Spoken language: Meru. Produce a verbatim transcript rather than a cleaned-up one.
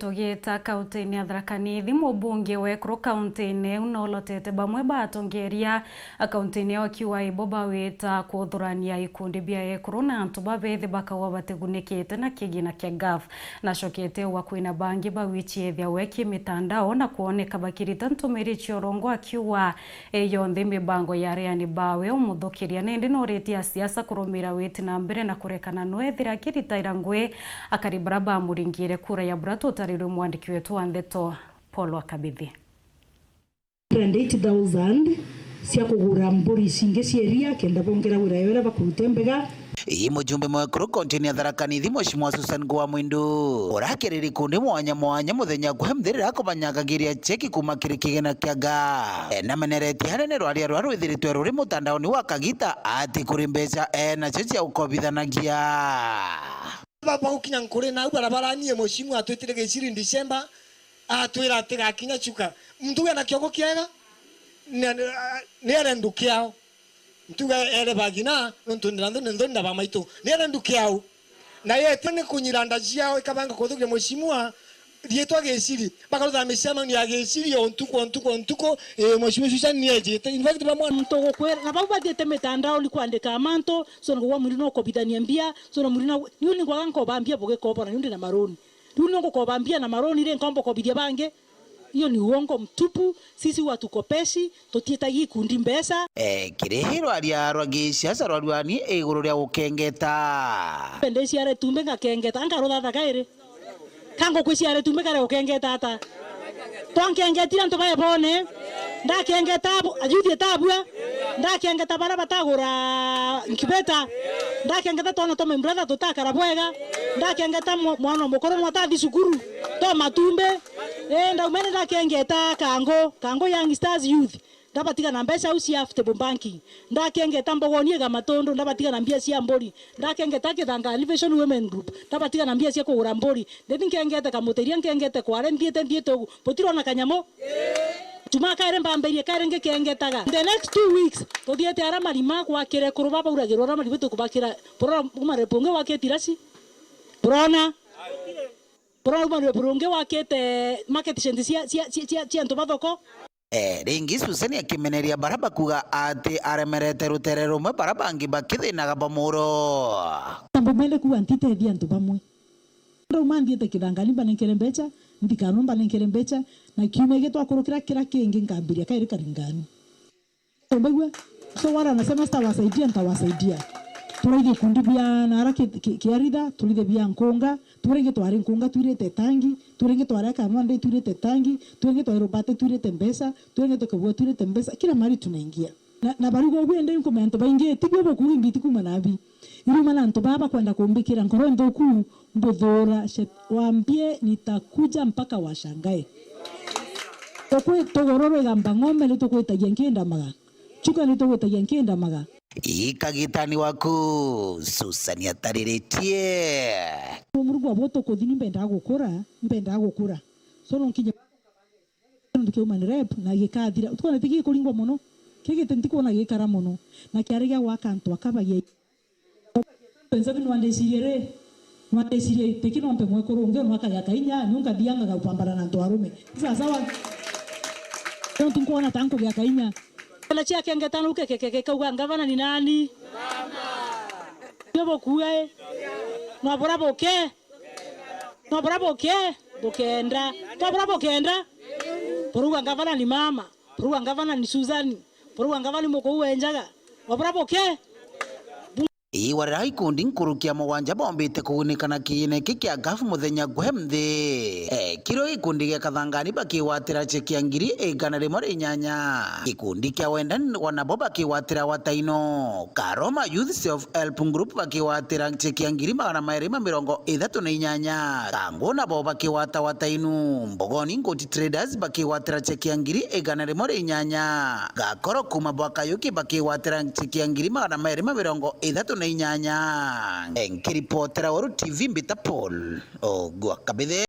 Tugita kaunti-ini ya Tharaka Nithi, mubunge wa ekuru kaunti-ini iu noolotete bamwe ba atongeria a kaunti-ini iu akiuga ibo bawita kuthurania ikundi bia ekuru na antu babethi bakagwa batigunikite na kigina kia gaf. Nacokete auga kwina bangi bawichiethia we kimitandao na kwoneka bakirita ntumiri cia urongo akiuga e yonthe mibango ya areani bawe umuthukiria, na indi nooritie asiasa kurumira witi na mbere na kurekana nwethira akiritaira ngui akari bara bamuringire kura ya bura tutarirwe mwandiki wetu wa ndeto Paul Wakabithi. Hundred and eighty thousand cia kugura mburi cingi cia iria kenda bongera wira yo iria bakurutia mbega. Ii mujumbe mwekuru kaunti-ini ya Tharaka Nithi, Mheshimiwa Susan Ngua Mwindu, urakiriri kundi mwanya mwanya muthenya gwe mthirira akubanyagagiria cheki kuma kiri kigina kia gaf. Enameneretie anene rwaria rwa rwithiritwe ruri mutandaoni wa kagita ati kuri mbeca enacio cia ukobithanagia. Baba gukinya nkuri nau barabarani, e mheshimiwa atwitire giciri December, atwira ati gakinya chuka. Muntu wina kiongo kiega, ni, ni, ni ere nduki yao. Ntuga ere bagina, nontu ndira nthoni, nthoni na bamaitu. Ni ere nduki yao. Na yete ni kunyira nda ciao, ikabanga kuthukia mheshimiwa, riitwa giciri. Bakarutha micemanio ya giciri o ntuku, o ntuku, o ntuku. Ii, mheshimiwa Susan ni ejite. In fact, bamwe muntu gukwira, na bau bathiite mitandaoni kwandika mantu, so ni kugwa mwiri no kubithania mbia, so na mwiri na, niu ni ngwaga nkoba mbia bugikobora, niu ndi na maroni. Riu ni ngukoba mbia na maroni ri, nkomba ukobithia bangi? Hiyo ni uongo mtupu. Sisi huwa tukopeshi, tutietagia ikundi mbeca. Eh, kiri rwaria rwa gisiasa rwa rwani iguru ria gukengeta. Ndiciara itumbi ngakengeta, nkaruthatha kairi. Ka ngukwiciara itumbi kare gukengeta ata? Twankengetire antu bae bone. Ndakengeta abu-, ayuthi itabua. Ndakengeta bara batagura nkibeta. Ndakengeta twana twa my brother tutakara bwega. Ndakengeta mwa-, mwana mukuru nwatathi cukuru. To matumbi. Ii, ndaumene ndakengeta Kangu, Kangu Young Stars Youth. Ndabatiga na mbeca au cia affordable banking. Ndakengeta Mbogoni iga matundu, ndabatiga na mbia cia mburi. Ndakengeta Kithanga Elevation Women Group, ndabatiga na mbia cia kugura mburi. Ndithi nkengete Kamutiria, nkengete kware, nthiite, nthiite ugu. Butirona kanyamu? Juma kairi mbambirie kairi ngikengetaga. In the next two weeks, tuthiite ara marima gwakire kuru babauragirwa ara marima tukubakira. Burona uma repu ungi wakite iraci? Burona? Burona uma repu ungi wakite market sheds cia, cia, cia, cia, cia antu ba thoko? Eh, ringi Susani akimeneria bara bakuga ati aremerete rutere rumwe bara bangi bakithinaga ba muro. Tambo mende kuga ntitethia antu bamwe. Ndauma nthiite Kithangani mbanenkere mbecha, nthikano mbanenkere mbecha, na kiumia gitwakurukira kira kingi nkambiria kairi Karingani. Mbaigua? So wale wanasema sitawasaidia, nitawasaidia. Turaithie ikundi bia nara ki-, ki-, kiaritha, turaithie bia nkunga, turingi twari nkunga twirite tangi, turingi twari akanwa ndi twirite tangi, turingi twari rubate twirite mbeca, turingi tukibua twirite mbeca, kila mahali tunaingia. Na, na barigo bwende nkume antu baingi, tibio bukugi mbiti kuma nabi. Iruma na antu baba kwenda kumbikira nkoro nthuku, mbuthura shet-, waambie nitakuja mpaka washangae. Tukwi tugoro rwigamba ng'ombe nitukwitagia nkindamaga. Chuka nitugwitagia nkindamaga. Ii kagitani waku, Susan atariritie. Murungu wa boto kuthini mbendaga gukura, mbendaga gukura. So no nkinye nontu kia human rep na gikathira. Utukwona ti gikuringwa muno. Kigite ntikwona gikara muno. Na kiari gia gwaka antu akabagia. Pensa bi nwandicirie ri? Nwandicirie tiki no mpe mwekuru ungi no akagia kainya, niu nkathianga gupambana na antu arume. Sawa sawa. Nontu nkwona ta nkugia kainya. Ona cia kengeta nu kekekeke kauga, "Ngavana ni nani?" Ndio bukue. Nwabura buke. Nwabura buke. Bukenda. Twabura bukenda. Buruga ngavana ni mama. Buruga ngavana ni Suzani. Buruga ngavana ni mukuu wenjaga. Nwabura buke. Ii warira ikundi nkuruki ya mugwanja bombite kugunika na kiine ki kia gaf muthenya gwe mthi. Eh, kiro gikundi gia Kathangani bakigwatira cheki ya ngiri igana rimwe ria inyanya. Gikundi kia Wendani wa nabo bakigwatira wataino. Karoma Youth Self Help Group bakigwatira cheki ya ngiri magana mairi ma mirongo ithatu na inyanya. Kangu nabo bakigwata watainu. Mbogoni Ngoti Traders bakigwatira cheki ya ngiri igana rimwe ria inyanya. Gakoro kuma bwa Kayuki bakigwatira cheki ya ngiri magana mairi ma mirongo ithatu na inyanya. Nkiripotera Weru T V mbita Paul Ogwa Kabithe.